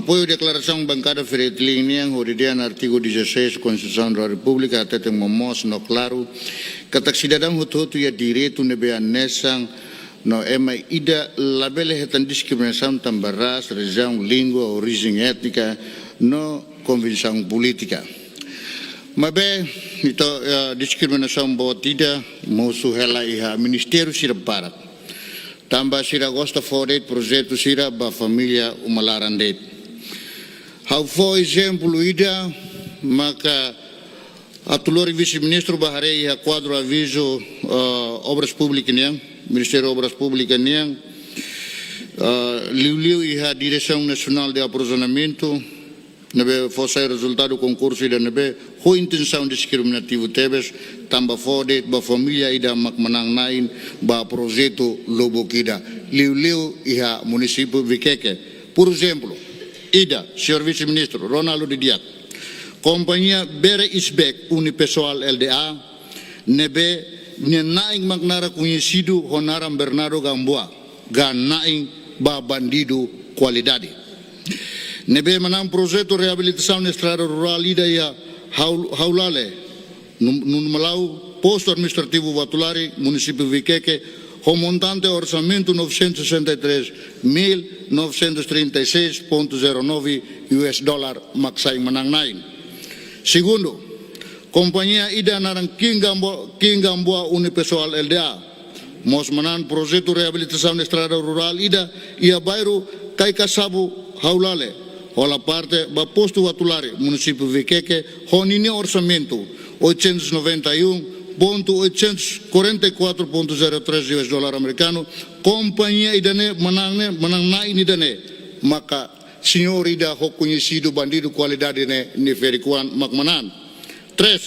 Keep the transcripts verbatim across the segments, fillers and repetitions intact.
Apoiu deklarasaun bankada Fretilin nian hodi dehan artigu dezasseis Konstituisaun da Repúblika hateten momoos no klaru katak sidadaun hotu-hotu iha direitu ne'ebé hanesan no ema ida labele hetan diskriminasaun tanba rasa, relijiaun, língua, orijen étnika no konviksaun polítika. Maibé, ita, eh, diskriminasaun boot ida mosu hela iha ministériu sira barak. Tanba sira gosta fó de'it projetu sira ba família uma laran de'it. Ha'u fó ezemplu ida, maka atu lori vise-ministru bá haree iha kuadru avizu, eh, Obras Públikas nian, Ministériu Obras Públikas nian, eh, liuliu iha Diresaun Nasionál de Aprovizionamentu, ne'ebé fó sai rezultadu konkursu ida ne'ebé ho intensaun diskriminativu tebes, tanba fó de'it ba família ida mak manán-na'in ba projetu lubuk ida, liuliu iha munisípiu Viqueque. Porezemplu, ida, señór Vise-Ministru, rona halo didi'ak. Kompañia Bere Isbek Unipessoal Lda, ne'ebé nia na'in mak naran koñesidu ho naran Bernardo Gamboa, ganna'in ba bandidu kualidade. Ne'ebé manán projetu reabilitasaun estrada rurál ida iha Hau-, Haulale, Nun-, Nunumalau, Postu Administrativu Uatulari, Munisípiu Viqueque, ho montante orsamentu novecentos e sessenta e três mil novecentos e trinta e seis ponto zero nove U S dólar mak sai manán-na'in. Segundu, kompañia ida naran King Gamboa, King Gamboa Unipessoal Lda, mós manán projetu reabilitasaun estrada rurál ida iha bairru Kaikasabu, Haulale, hola parte ba Postu Uatulari, Munisípiu Viqueque, ho ninia orsamentu oitocentos e noventa e um ponto oitocentos e quarenta e quatro ponto zero três U S dólar amerikanu. Kompañia ida-ne'e manán ne'e, manán-na'in ida-ne'e maka señór ida ho koñesidu bandidu kualidade ne'e, nia ferik-oan mak manán. Três,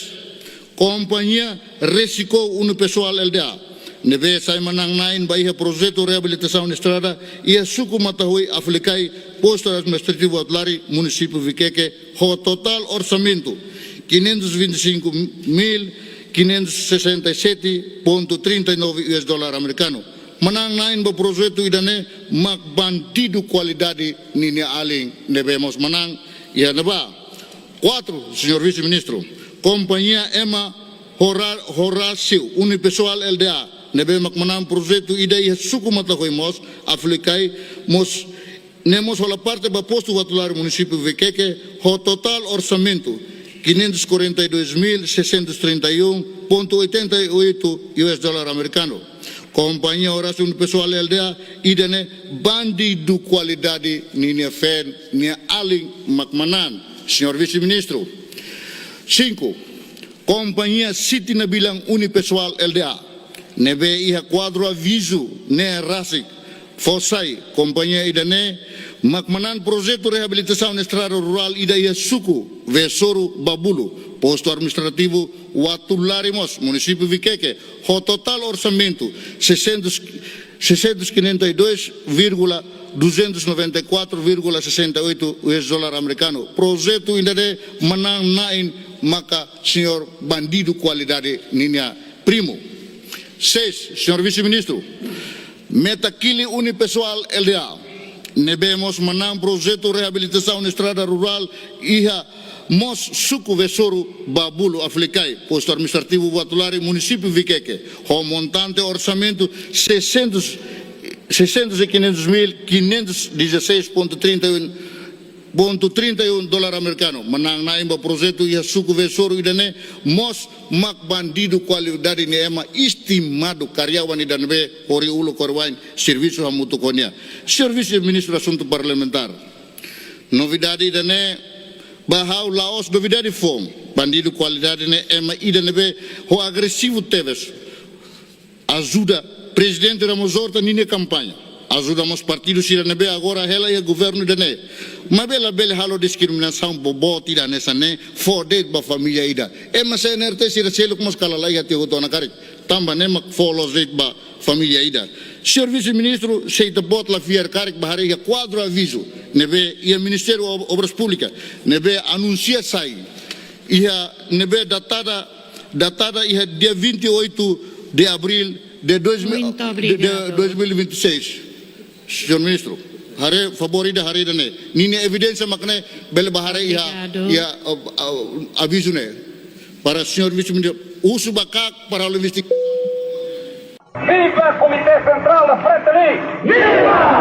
kompañia Resico Unipessoal Lda, ne'ebé sai manán-na'in ba iha projetu reabilitasaun estrada iha suku Matahoin, Aflikai, Postu Administrativu Uatulari, Munisípiu Viqueque, ho totál orsamentu quinhentos e vinte e cinco mil quinhentos e sessenta e sete ponto trinta e nove U S dólar amerikanu. Manán-na'in ba projetu ida-ne'e mak bandidu kualidade ninia alin ne'ebé mós manán iha ne'ebá. Quatro, señór Vise-Ministru, kompañia ema Hora-, Horácio Unipessoal Lda, ne'ebé mak manán projetu ida iha suku Matahoin mós, Aflikai, mós, ne'e mós hola parte ba Postu Uatulari, Munisípiu Viqueque, ho totál orsamentu quinhentos e quarenta e dois mil seiscentos e trinta e um ponto oitenta e oito U S dólar amerikanu. Kompañia Horácio Unipessoal Lda ida-ne'e bandidu kualidade ninia feen, nia alin mak manán, señór Vise-Ministru. Cinco, kompañia Siti Nabilan Unipessoal Lda, ne'ebé iha kuadru avizu ne'e rasik fó sai, kompañia ida-ne'e mak manán projetu reabilitasaun estrada rurál ida iha suku Vesoru Babulu, Postu Administrativu Uatulari mós, Munisípiu Viqueque, ho totál orsamentu seiscentos, seiscentos quinhentos e dois vírgula duzentos noventa e quatro vírgula sessenta e oito U S dólar amerikanu. Projetu ida-ne'e manán-na'in maka señór bandidu kualidade ninia primu. Seis, señór Vise-Ministru, Metakili Unipessoal Lda, ne'ebé mós manán projetu reabilitasaun estrada rurál iha mós suku Vesoru Babulu, Aflikai, Postu Administrativu Uatulari, Munisípiu Viqueque, ho montante orsamentu seiscentos, seiscentos e quinhentos mil quinhentos e dezasseis ponto trinta e um ponto trinta e um dólar amerikanu. Manán-na'in ba projetu iha suku Vesoru ida-ne'e mós mak bandidu kualidade ninia ema estimadu, karyawan ida ne'ebé hori uluk hori wa'in servisu hamutuk ho nia. Señór Vise-Ministru Asuntu Parlamentár, novidade ida-ne'e ba ha'u la'ós novidade foun. Bandidu kualidade ne'e ema ida ne'ebé ho agresivu tebes ajuda Prezidente Ramos Horta ninia kampaña, ajuda mós partidu sira ne'ebé agora hela iha governu ida-ne'e. Maibé labele halo diskriminasaun boboot ida hanesan ne'e, fó de'it ba família ida. Ema C N R T sira seluk mós kala lai hati hotu ona karik, tanba ne'e mak fó loos de'it ba família ida. Señór Vise-Ministru, se ita-boot la fiar karik, bá haree iha kuadru avizu ne'ebé iha Ministériu Ob-, Obras Públikas, ne'ebé anunsia sai iha, ne'ebé datada, datada iha dia vinte e oito de abril de dois mil, Muito de, de obrigado. dois mil e vinte e seis. Señór Ministru, Haree favór ida, haree ida ne'e. Ninia evidénsia mak ne'e, bele bá haree iha, iha, uh, uh, avizu ne'e. Para señór vise-ministru, husu ba KAK para halo investigasaun. Viva Comité Central da Fretilin! Viva!